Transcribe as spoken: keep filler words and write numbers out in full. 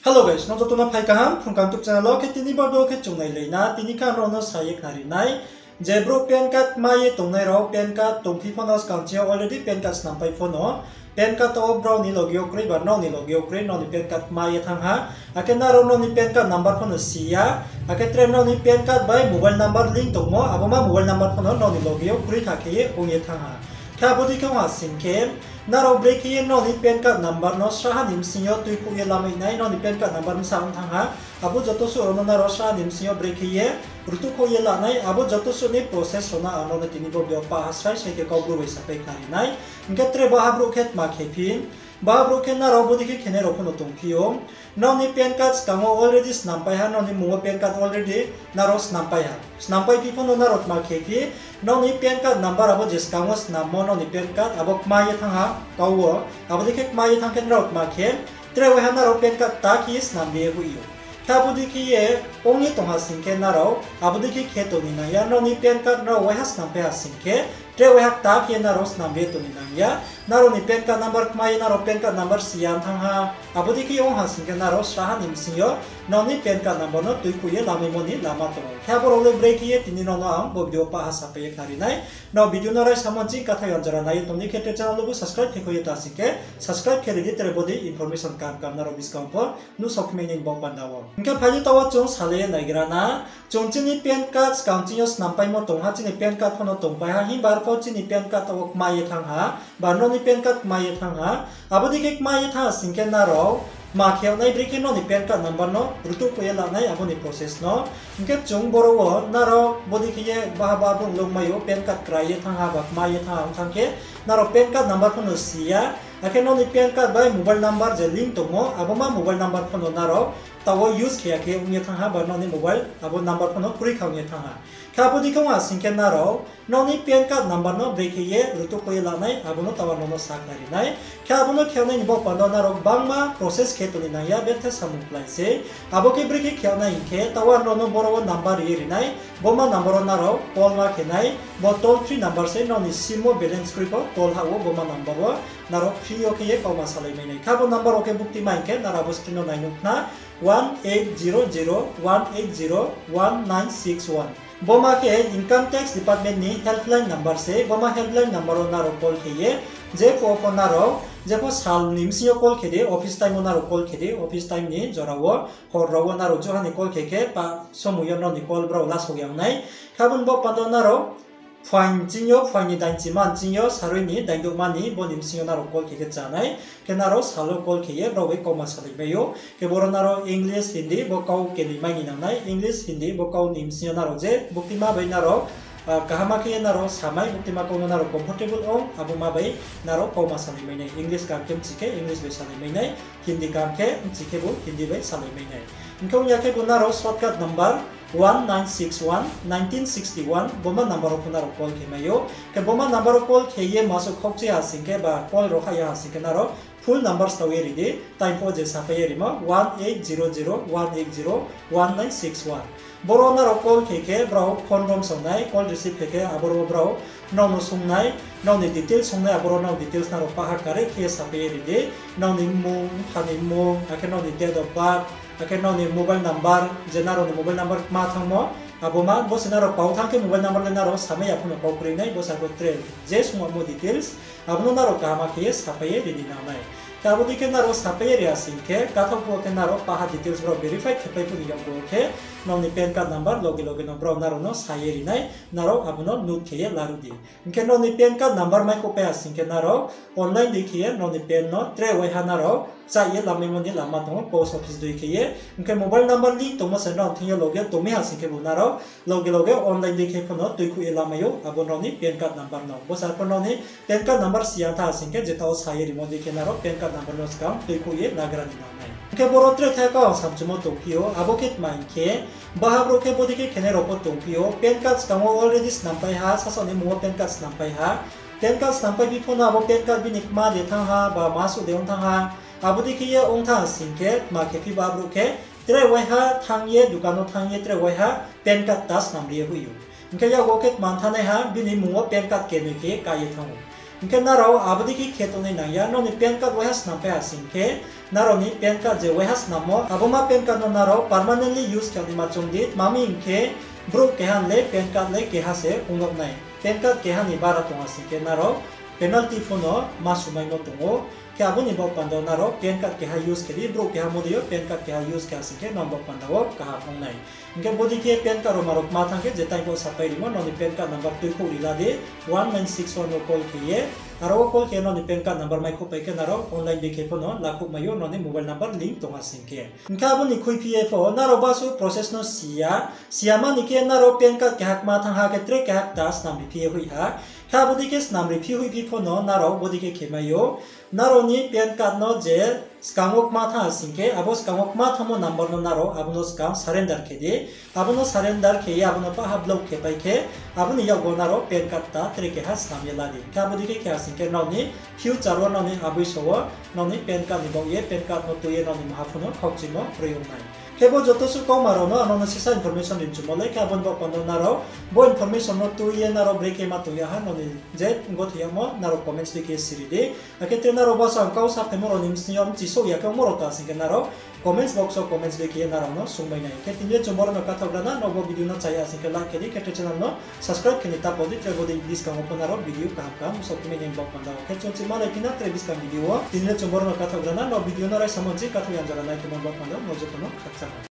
Hello guys, nrao joto no phai kaham Phrung Kaham YouTube channel wo. Khe tini bo video khe chung nailai na, tini khe ang nrao no sa ye khnari nai je brouh PAN card kma ye tongnai rao, PAN card tongphi pho no skang chini yo already PAN card snampai pho no, PAN card taoh wo brao ni loge yo kroi ba nrao ni loge yo kroi, nrao ni PAN card kma ye thanng ha, akhe nrao nrao ni PAN card number pho no si ya, akhe tre nrao ni PAN card bai mobile number link tongmo, abo ma mobile number pho no nrao ni loge yo kroi kha khe ye ong ye thanng ha. Khe abo dei khe ong ha sing khe, nrao brekhe ye nrao ni PAN card number no sraha ni bsing yo tuikhouh ye lamai nai, nrao ni PAN card number bsa ong thanng ha, abo joto suh rao no nrao sraha ni bsing yo brekhe ye rtuhkhouh ye la nai, abo joto suh ni process rao no ang nrao no tini bo video pah ha srai srai khe Kaubru bai sapai khnari nai. Hing khe tre baha brouh khe tma khe phi, baha brouh khe nrao bodei khe khenai rao pho no tongphi ou. Nrao ni PAN card skang wo already snampai ha, nrao ni mmung wo PAN card already nrao snampai ha. Snampai phi pho no nrao tma khe phi, nrao ni PAN card number abo je skang wo snammo nrao ni PAN card abo kma ye thanng ha kau wo, abo dei khe kma ye thanng khe nrao tma khe, tre waiha nrao PAN card kta khe ye snam ri ye hoih ou. Khe abo dei khe ye ong ye tong ha sing khe nrao abo dei khe khe tong ni nang ya, nrao ni PAN card nrao waiha snampai ha sing khe, tre waiha kta khe ye nrao snam ri ye tong ni nang ya. Nrao ni PAN card number kma ye nrao PAN card number si ya thanng ha, abo dei khe ye ong ha sing khe nrao sraha ni bsing yo nrao ni PAN card number no tuikhouh ye lamaimo ni lama tong ou. Khe abo rao le brekhe ye tini nrao no ang bo video pah ha sapai ye khnari nai. Nrao video no raisamo nching katha yang jora nai ye tong di khe tre channel no bo subscribe khe kho ye ta sing khe, subscribe khe ri di, tre bodei information kaham kaham nrao buskang pho nuhsao khe mai nai ni baoh panda wo. Hing khe phai di taoh wo chung salai ye naigra na. Chung chini PAN card skang chini yo snampaimo tong ha, chini PAN card pho no tongpai ha, himba arpho chini PAN card taoh wo kma ye thanng ha, ba nrao ni PAN card kma ye thanng ha. Abo dei khe kma ye thanng ha sing khe nrao tma khe yag nai, brekhe nrao ni PAN card number no rtuhkhouh ye la nai abo ni process no. Hing khe chung boro wo nrao bodei khe ye baha baha brouh longmai ou, PAN card krai ye thanng ha ba kma ye thanng ha ong thanng khe, nrao PAN card number pho no si ya, akhe nrao ni PAN card bai mobile number je link tongmo, abo ma mobile number pho no nrao taoh wo use khe ya khe ong ye thanng ha, ba nrao ni mobile abo number pho no kroi kha ong ye thanng ha. Khe abo dei khe ong ha sing khe nrao nrao ni PAN card number no brekhe ye rtuhkhouh ye la nai, abo no taoh wo nrao no sa khnari nai. Khe abo no khe yag nai ni baoh panda wo nrao gbangma process khe tong ni nang ya, bethe samung klái se. Abo khe brekhe khe yag nai hing khe, taoh wo nrao no boro wo number ri ye ri nai, bo ma number wo nrao call ma khe nai, bo toll free number se, nrao ni sim wo balance kroi pho call hah wo bo ma number wo nrao free yo khe ye kauma salai mai nai. Khe abo number wo khe buktima hing khe nrao abo screen no nai nuh khna, one eight zero zero one eight zero one nine six one. Bo ma khe Income Tax Department ni helpline number se, bo ma helpline number wo nrao call khe ye, jepho pho nrao, jepho sal ni bsing yo call khe di, office time wo nrao call khe di, office time ni jora wo, hor rao wo nrao joha ni call khe khe, pah somoi yo nrao ni call brao lasao yang nai. Khe abo ni baoh panda wo nrao phuaing ching yo, phuaing ni dain chima ching yo, sarui ni dain douhma ni, bo ni bsing yo nrao call khe khe chá nai. Khe nrao sal wo call khe ye brao bai kauma salai mai ou. Khe boro nrao English, Hindi bo kau keni mai ni nang nai. English, Hindi bo kau ni bsing yo nrao je buktima bai nrao, ah, kaham khe ye nrao samai, buktima kau no nrao comfortable ong, abo ma bai nrao kauma salai mai nai. English kaham khe mchi khe English bai salai mai nai, Hindi kaham khe mchi khebu Hindi bai salai mai nai. Hing khe ong ya khebu nrao shortcut number one nine six one nineteen sixty one, bo ma number wo pho nrao call khe mai ou. Khe bo ma number wo call khe ye masuh khaukchui ha sing khe ba call rao hah ya ha sing khe nrao full number stao ye ri di, time pho je sapai ye rimo, one eight zero zero one eight zero one nine six one. Boro nrao call khe khe brao phone rom song nai, call receive khe khe aboro brao nrao no sung nai, nrao ni details sung nai, aboro nrao details nrao paha kare khe sapai ye ri di, nrao ni mmung, mpha ni mmung, akhe nrao ni date of birth, akhe nrao ni mobile number, je nrao ni mobile number kma thanngmo, abo ma, bo se nrao pau thanng khe mobile number le nrao samai ya pho no kau kroi nai, bo se abo tre je sungmo details, abo no nrao kaham khe ye sapai ye ri ni nang nai. Khe abo dei khe nrao sapai ye ri ya sing khe, kathaoh phuh khe nrao paha details brao verify khe pai phuh ni yakgu khe, nrao ni PAN card number loge loge no brao nrao no sa ye ri nai, nrao abo no note khe ye laruh di. Hing khe nrao ni PAN card number maikhouh pai ya sing khe nrao online dei khe ye nrao ni PAN no tre waiha nrao chá ye lamaimo ni lama tong ou, post office dei khe ye. Hing khe mobile number link tongmo se nrao thing yo loge tongmi ha sing khebu nrao loge loge online dei khe pho no tuikhouh ye lamai ou abo nrao ni PAN card number no. Bo se arpho nrao ni PAN card number si ya tha sing khe, jeta wo sa ye rimo dei khe nrao PAN card number no skang tuikhouh ye lagra ni nang nai. Hing khe boro tre thai kau ang samchumo tongphi ou, abo khe tma hing khe, baha brouh khe bodei khe khenai rao pho tongphi ou, PAN card skang wo already snampai ha, sasaoh ni mmung wo PAN card snampai ha, PAN card snampai phi pho no abo PAN card bini kma de thanng ha ba masuh de ong thanng ha, abo dei khe ye ong thanng sing khe, tma khe phi ba brouh khe, tre waiha thanng ye, dukan wo thanng ye, tre waiha PAN card ta snam ri ye hoih ou. Hing khe yakgu khe tma thanai ha, bini mmung wo PAN card kenoi khe ye ka ye thanng ou. Hing khe nrao abo dei khe khe tongnai nang ya, nrao ni PAN card waiha snam pai ha sing khe, nrao ni PAN card je waiha snammo, abo ma PAN card no nrao permanently use khe naima choung di, tma mi hing khe brouh keha ni le PAN card le keha se ong yag nai. PAN card keha ni bara tong ha sing khe nrao penalty pho no ma sumaimo tong ou. Khe abo ni baoh panda wo nrao PAN card keha use khe di, brouh keha mo dei yo PAN card keha use khe ha sing khe nrao ni baoh panda wo kaham ong nai. Hing khe bodei khe PAN card rao ma rao kma thanng khe je time pho sapai rimo, nrao ni PAN card number tuikhouh ri la di, one nine six one wo call khe ye, aro wo call khe nrao ni PAN card number maikhouh pai khe nrao online dei khe pho no lakhouh mai ou, nrao ni mobile number link tong ha sing khe. Hing khe abo ni khuiphi ye pho nrao basu process no si ya, si ya ma ni khe nrao PAN card keha kma thanng ha khe tre keha kta snam ri phi ye hoih ha. Khe abo dei khe snam ri phi hoih phi pho no nrao bodei khe khe mai ou. Nrao ni PAN card no je skang wo kma thanng ha sing khe, abo skang wo kma thanngmo number no nrao abo no skang surrender khe di. Abo no surrender khe ye abo no pah ha block khe pai khe, abo ni yakgu nrao PAN card kta tre keha snam ye la di. Khe abo dei khe khe ha sing khe nrao ni future wo, nrao ni aboi so wo, nrao ni PAN card ni baoh ye PAN card no tui ye nrao ni maha pho no khaukchimo kroi ong nai. Khe bo joto suh kauma rao no ang nrao no sisa information ri mchumo le, khe abo ni baoh panda wo nrao bo information no tui ye nrao brekhe ma tong ya ha, nrao ni je gothe yagmo nrao comments dei khe siri di. Akhe tre nrao basu ang kau saphaimo rao ni bsing yo mchisouh ya khe ongmo rao ta sing khe nrao comments box wo comments dei khe ye nrao no sungmai nai. Khe tini le chung boro no kathaoh gra na, nrao bo video no chaya sing khe like khe di, khe tre channel no subscribe khe ni ta pho di, tre bodei buskang wo pho nrao video kaham kaham bsaoh phimai ni baoh panda wo. Khe chung chimalai phi na tre buskang video wo, tini le chung boro no kathaoh gra na, nrao video no raisa mo nchi kathaoh yang jora nai tongmo baoh panda wo nrao joto no khakchang ha.